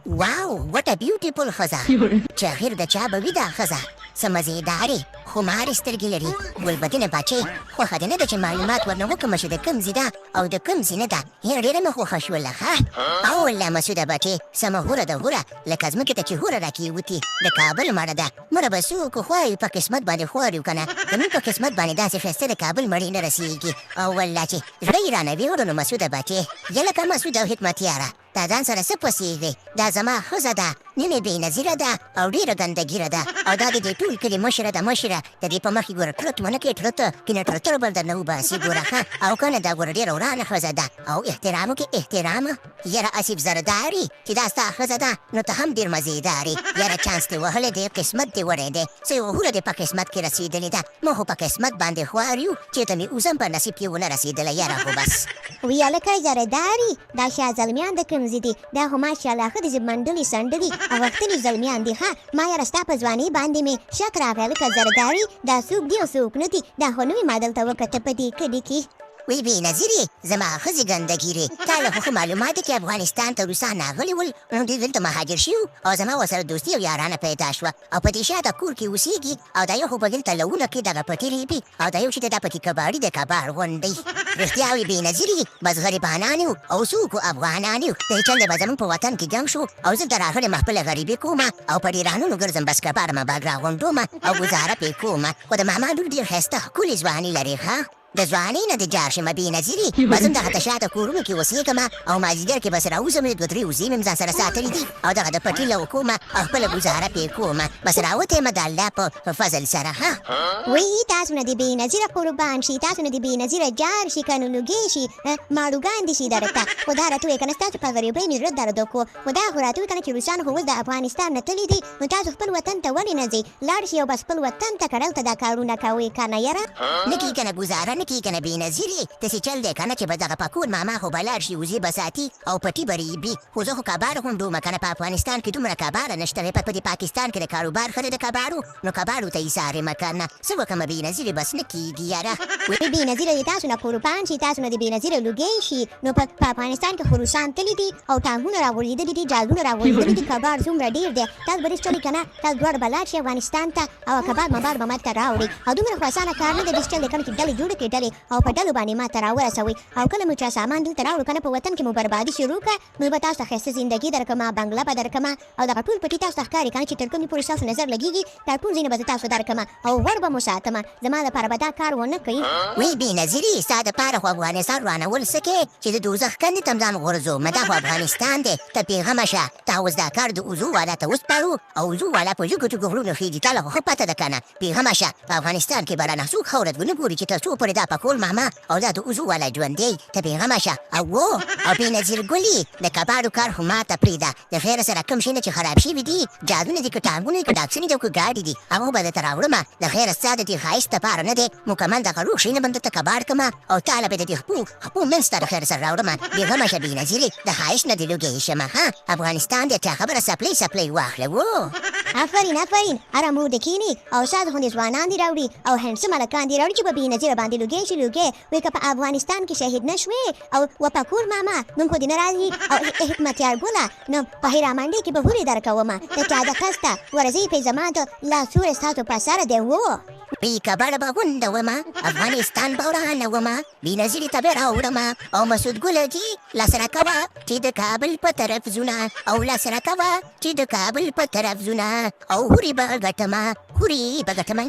واو وټ ا بیوټیفول ښځه، چې اخر د چا به وي دا ښځه؟ څه مزېدارې خمارې سترګې لري، ګلبدنه بچې. خوښه دې نه ده چې معلومات ورنه وکړم چې د کوم ځي ده او د کوم ځي نه ده؟ هېره ډېره مې خوښه شوله. ښه او والله مسعوده بچې، سمه هوره ده، هوره لکه ځمکې ته چې هوره راکېوتي. د کابل مړه ده، مړه به څوک خوار یو، په قسمت باندې خوار یو که نه زموږ په قسمت باندې داسې ښایسته د کابل مړې نه رسېږي. او والله چې زړه یې رانه ویوړو نو مسعوده بچې، یلکه مسعود او حکمتیاره، دا ځان سره څه پسېږي؟ دا زما ښځه ده، نیمې بې نظیره ده او ډېره ګنده ږیره ده، او دا د دې ټول کلي مشره ده، مشره. د دې په مخ کې ګوره ټرت ونه کړې، ټرت کنه ټرتر به درنه وباسي ګوره. ښه او کنه دا ګوره ډېره ورانه ښځه ده، او احترام وکړي احترام. یاره اصیف زرداري، چې دا ستا ښځه ده نو ته هم ډېر مزېدار یې. یاره چانس دې وهلی دی، قسمت دې وړی دی، څه یوه هوره دې په قسمت کې رسېدلې ده. موږ خو په قسمت باندې خوار یو، چېرته مې اوزم په نصیب کې ونه رسېدله. یاره خو بس. وی هلکه زرداري، دا شاه زلمیان د کوم ځي دي؟ دا خو ماشاءالله ښه دي، منډلي سنډلي او غښتلي زلمیان دي. ښه ما یاره ستا په ځوانۍ باندې مې شک راغی. هلکه زرداري، دا څوک دي او څوک نه دي؟ دا خو نوي ما دلته وکته په دې کلي کې. وی بې نظیرې، زما ښځې ګنده ږیرې، تا له خو ښه معلومات دي چې افغانستان ته روسان راغلي ول، نو دوی دلته مهاجر شوي وو او زما ورسره دوستي او یارانه پیدا شوه، او په دې شاته کور کې اوسېږي، او دا یو خو په دلته لوونه کې دغه پټي ریبي، او دا یو چې دا پکې کباړي دی، کباړ غوندی. رښتیا وي بې نظیرې، بس غریبانان یو او څوک افغانان یو. د چل دی به زمونږ په وطن کې جنګ شو او زه دلته راغلی یم، خپله غریبي کوم او په ډېرانونو ګرځم، بس کباړ مباړ راغونډوم او ګوزاره پرې کوم. خو د ماما لور ډېر ښایسته ښکلې ځواني لري. ښه د ځوانۍ نه د جار شمه بې نظیرې، به زم دغه ته شاته کورونو کې اوسېږم او مازدیګر کې بس راوځم، دوه درې وزې مې ځان سره ساتلې دي او دغه د پټي لو کوم او خپله ګوزاره پې کوم، بس راوتی یم د الله په فضل سره. ها. وی تاسو نه دې بې نظیره قربان شي، تاسو نه دې بې نظیره جار شي، کنه لوګې شي ماړوګان دې شي درته. خو دا راته ووایه کنه، ستاسو په غریبۍ مې زړه درد وکړو. خو دا خو راته ووایه کنه چې روسان خو اوس د افغانستان نه تللي دي، نو تاسو خپل وطن ته ولې نه ځئ؟ لاړ شي او بس خپل وطن ته که دلته دا کارونه کوي کنه یاره. نه کیږي کنه ګوزاره نه کیږي کنه بې نظیرې، داسې چل دی کنه چې به دغه پکول ماما خو به لاړ شي وزې به ساتي او پټي به ریبي، خو زه خو کباړ غونډومه کنه، په افغانستان کې دومره کباړه نشته دی، په دې پاکستان کې د کاروبار ښه دی د کباړو، نو کباړو ته ایسار یم کنه، څه وکمه بې نظیرې بس نه کیږي یاره. وی بې نظیره دې تاسو نه قربان شي، تاسو نه دې بې نظیره لوګی شي. نو په افغانستان کې خو روسان تللي دي او ټانګونه راغورځېدلي دي، جازونه راغورځېدلي دي، کباړ څومره ډېر دی. تاسو به داسې چلوئ که نه، تاسو دواړه به لاړ شئ افغانستان ته او کباب مباب به ماته راوړئ. او دومره خو اسانه کار نه دی، داسې چل دی کنه چې ډلې جوړې کړئ ډلې، او په ډلو باندې ماته راورسوئ. او کله مو چې سامان دلته راوړو کنه، په وطن کې مو بربادي شروع کړه، نو به تاسو ته ښایسته زندګي درکړم، بنګله به درکړم، او دغه ټول پټي تاسو ته ښکاري کنه چې تر کومې پورې ستاسو نظر لګیږي دا ټول ځایونه به زه تاسو درکړم او غوړ به مو ساتم. زما لپاره به دا کار ونه کوي. وی بې نظیرې، ستا دپاره خو افغانستان ورانول څه کې چې د دوزخ کندې ته هم ځان غورځوم، دا خو افغانستان دی، ته بېغمه شه. تا اوس دا کار د وزو والا ته وسپارو او وزو والا په جګو جګو غرونو خېږي، تا له خو ښه پته ده کنه. بېغمه شه، په افغانستان کې به رانه څوک ښه ورځ ونه ګوري چې تر څو پورې دا پکول ماما او دا د وزو والا ژوندی. ته بېغمه شه. او وو او بېنظیر ګلي، د کباړو کار خو ماته پرېږده، د خیره سره کوم شیونه چې خراب شوي دي، جادونه دي که ټانګونه دي که ډاکسونه دي او که ګاډي دي، هغه خو به درته راوړم. د خیره ستا د دې ښایست دپاره نه دی مکمل دغه روغ شیونه به هم درته کباړ کړم او تا له به د دې خپو خپو منځ ته د خیر سره راوړم. بېغمه شه بېنظیرې، د ښایست نه دې لوګی شمه. ها افغانستان دی، چا خبره څپلۍ څپلۍ واخله وو. افرین افرین، هره مور دې کینی او ساز غوندې ځوانان دې راوړي او هنډسم هلکان دې راوړي چې په بېنظیره باندې لوګی شي لوګی. وې که په افغانستان کې شهید نه شوې او وپکور ماما نوم خو دې نه راځي او حکمتیار ګله، نو په هیرامنډۍ کې به هورې درکومه د چا د قصده ورځئ پې، زما د لاسوری ستاسو په سر دی وو. بی کبړ به غونډومه، افغانستان به ورانومه، بی نظیرې ته به راوړمه. او مسعود ګله جي، لاس راکوه چې د کابل په طرف ځونه، او لاس راکوه چې د کابل په طرف ځونه، او هورې به ګټمه، هورې به ګټمه.